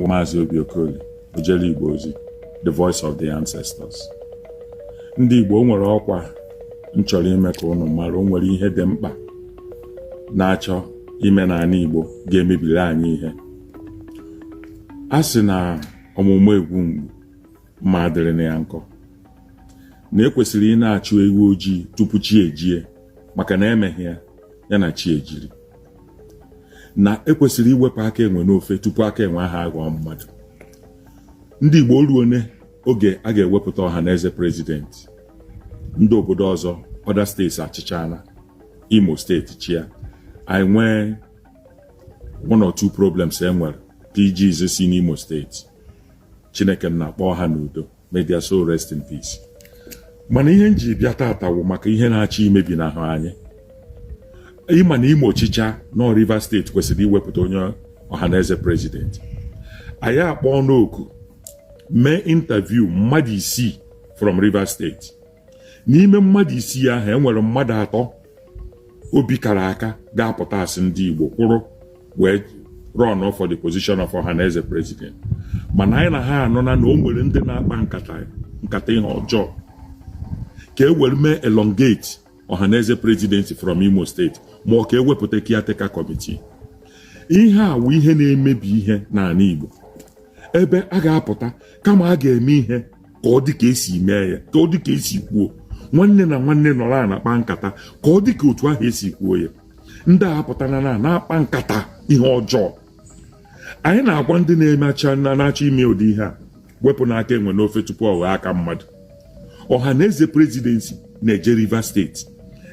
M Maazị Obi Okoli, ojele Igbo ozi, the voice of the ancestors. Ndị Igbo, o nwere ọkwa m chọrọ ime ka unu mara. O nwere ihe dị mkpa na-achọ ime n'ala Igbo ga-emebiri anyị ihe. A sị na ọmụmụ egwu mgbu mma adịrị na ya nkọ, na ekwesịrị ị na-achụ ewu ojii tupu chi ejie, maka na emeghị ya, ya na chi ejiri. Na ekwesịrị iwepụ aka enwe n'ofe tupu aka enwe ahụ aghọọ mmadụ. Ndị Igbo, ruone oge a ga-ewepụta Ọhaneze president. Ndị obodo ọzọ, other states achịchana, Imo Steeti chia. Anyị nwee one or two problems. E nwere PGs si n'Imo Steeti. Chineke m na-akpọ ha n'udo. May their soul rest in peace. Mana ihe m ji bịa tata wụ maka ihe na-achọ imebi n'ahụ anyị. Ịma na Imo ọchịcha nọ, Rivers Steeti kwesịrị iwepụta onye Ọhaneze president. Anyị akpọọ n'oku, mee interview mmadụ 6 from Rivers Steeti. N'ime mmadụ 6 ahụ, enwere mmadụ 3 obi kara aka ga-apụta asị ndị Igbo kwụrụ wee run for the position of Ọhaneze president. Mana anyị na ha anụna na o nwere ndị na-akpa nkata, nkata ihe ọjọọ ka e were mee elongate Ọhaneze presidency from Imo Steeti, ma ọ ka ewepụta caretaker committee. Ihe a wụ ihe na-emebi ihe n'ala Igbo, ebe a ga-apụta kama a ga-eme ihe ka ọ dị ka esi mee ya, ka ọ dị ka esi kwuo. Nwanne na nwanne nọrọ a na-akpa nkata ka ọ dị ka otu ahụ esi kwuo ya. Ndị a apụtana na na-akpa nkata ihe ọjọọ. Anyị na-agwa ndị na-emecha na na-achọ ime ụdị ihe a, wepụ n'aka enwe n'ofe tupu ọ ghọọ aka mmadụ. Ọhaneze presidency na-eje Rivers Steeti.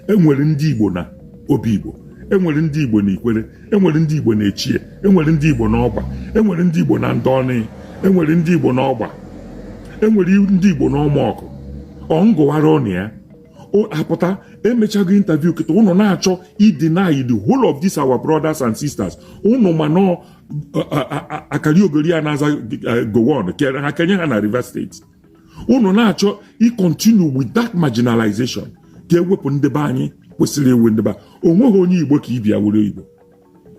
Enwere ndị Igbo na Obi Igbo, enwere ndị Igbo na Ikwere, enwere ndị Igbo na Echie, enwere ndị Igbo na Ọgba, enwere ndị Igbo na Ndọnị, enwere ndị Igbo na Ọgba, enwere ndị Igbo na Ọmọkụ. Ọ ngụwara ụnụ ya o apụta. Emechago interview kịta, ụnụ na-achọ ideny the whole of these our brothers and sisters. Ụnụ ma nọ akari ogori ya na-aza Gowon kere ha, kenye ha na Rivers Steeti. Ụnụ na-achọ i continue with that marginalization ka ewepụ ndị be anyị kwesịrị ewe ndị be. Onweghị onye Igbo ka ibia were Igbo.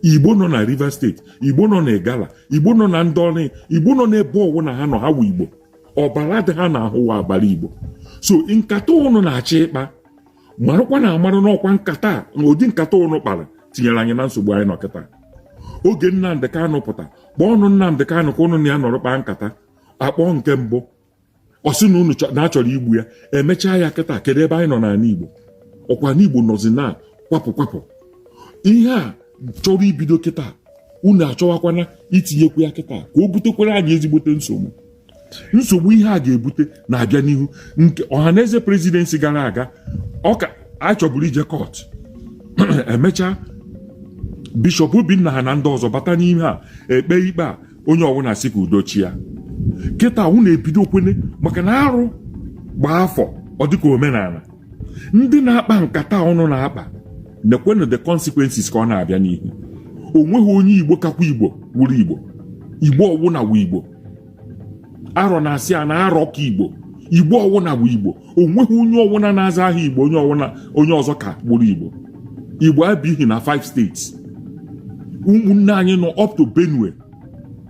Igbo nọ na Rivers Steeti, Igbo nọ na Igala, Igbo nọ na Ndọnị, Igbo nọ n'ebe ọwụ na ha nọ, ha wụ Igbo. Ọbara dị ha na-ahụ wa agbara Igbo. So nkata ụnụ na-achọ ịkpa, marakwa na amarụ n'ọkwa nkata a, ụdị nkata ụnụ kpara tinyere anyị na nsogbu anyị nọ kịta. Oge Nnamdị Kanụ pụta, kpọọ ọnụ Nnamdị Kanụ ka ụnụ na ya nọrọ kpaa nkata. Akpọọ nke mbụ, ọ sị na unu na-achọrọ igbu ya. Emechaa ya kịta, kedu ebe anyị nọ n'ala Igbo? Ọkwa n'Igbo nọzi na kwapụ kwapụ. Ihe a chọrọ ibido kịta, unu achọwakwana itinyekwu ya kịta ka o butekwara anyị ezigbote nsogbu. Nsogbu ihe a ga-ebute na-abịa n'ihu. Nke Ọhaneze presidency gara aga, ọ ka achọburu ije court. Emechaa, Bishọp Obinna ha na ndị ọzọ bata n'ime a ekpe ikpe a. Onye ọbụla sị ka udo chi ya. Kịta unu ebido kwene, maka na arụ gbaa afọ, ọ dịka omenala. Ndị na-akpa nkata ọnụ na-akpa, nekwenụ the consequences ka ọ na-abịa n'ihu. O nweghị onye Igbo kakwa Igbo wuru Igbo. Igbo ọwụna wụ Igbo. Arọ na-asị a na arọ ka Igbo. Igbo ọwụna bụ Igbo. O nweghị onye ọwụna na-aza aha Igbo, onye ọwụna, onye ọzọ ka gburu Igbo. Igbo abighị na five states. Ụmụnne anyị nọ up to Benue,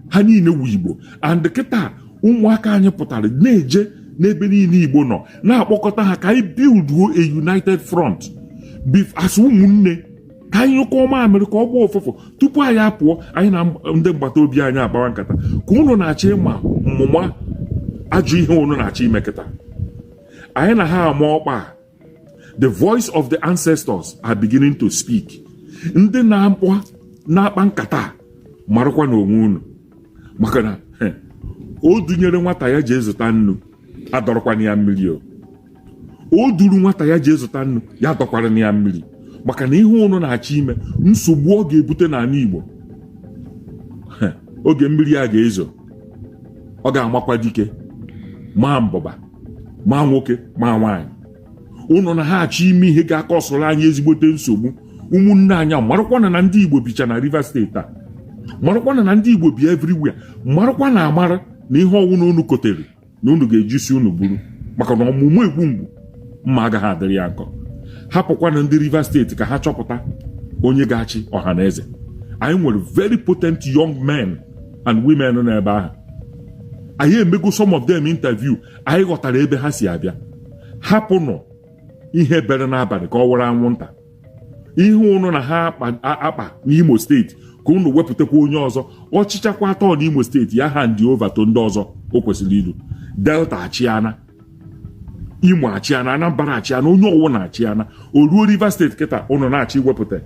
ha niile wu Igbo. And kịta ụmụaka anyị pụtara na-eje n'ebe niile Igbo nọ, na-akpọkọta ha ka anyị builduo a united front as ụmụnne, ka anyị nyụkọọ mamịrị ka ọ gbaa ụfụfụ tupu anyị apụọ. Anyị na ndị mgbata obi anyị akpawa nkata ka unu na-achọ ịma mmụma ajọ ihe unu na-achọ ime kịta. Anyị na ha ama ọkpa a. The voice of the ancestors are beginning to speak. Ndị na-akpa na-akpa nkata a, marakwa na onwe unu, maka na o dunyere nwata ya jee zụta nnu, adọrọkwana ya mmiri. O duru nwata ya jee zụta nnu, ya dọkwara ya mmiri, maka na ihe unu na-achọ ime, nsogbu ọ ga-ebute n'ala Igbo, oge mmiri a ga-ezo, ọ ga-amakwa dike, maa mbụba, maa nwoke, maa nwaanyị. Unu na ha achọ ime ihe ga-akọsụrụ anyị ezigbote nsogbu. Ụmụnne anyị, marakwana na ndị Igbo bicha na Rivers Steeti a. Marakwana na ndị Igbo bi everywhere. Marakwa na amara na ihe ọwụna unu kotere na unu ga-ejisi unu buru, maka na ọmụmụ egwu mgbu mma agaghị adịrị ya nkọ. Hapụkwana ndị Rivers Steeti ka ha chọpụta onye ga-achị Ọhaneze. Anyị nwere very potent young men. and women nọ n'ebe ahụ. Anyị emego some of them interview. Anyị ghọtara ebe ha si abịa. Hapụnụ ihe bere n'abalị ka ọ were anwụnta. Ihe ụnụ na ha akpa n'Imo Steeti, ka ụnụ wepụtakwa onye ọzọ ọchịchakwa atọ n'Imo Steeti, ya hand over to ndị ọzọ o kwesịrị ilu. Delta achịana, Imo achịana, Anambra achịana, onye ọwụ na-achịana. O ruo Rivers Steeti kịta, ụnụ na-achọ iwepụta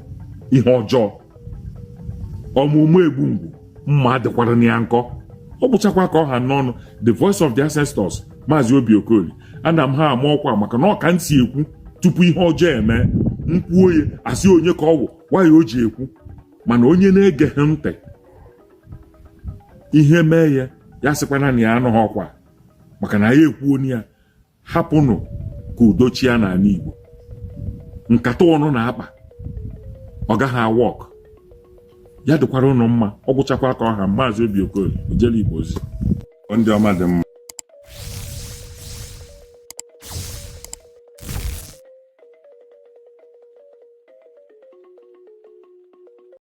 ihe ọjọọ. Ọmụmụ egbu ngwu mma dịkwara na ya nkọ. Ọ bụchakwa ka ọ ha n'ọnụ. The Voice of the Ancestors, Maazị Obi Okoli, ana m ha ama ọkwa maka na ọ ka ntị ekwu tupu ihe ọjọọ eme. Nkwuo ya, asị onye ka ọ wụ nwayọ o ji ekwu, mana onye na-egeghị ntị, ihe mee ya, ya sịkwana na ya anụghị ọkwa, maka na ya ekwuo ya. Hapụnụ ka udo chia n'ala Igbo. Nkata ụnụ na-akpa, ọ gaghị a-work. Ya dịkwara ụnụ mma. Ọ gwụchakwa ka ọha. Maazị Obi Okoli, Ojele Igbo ozi. Ndị ọma dị mma.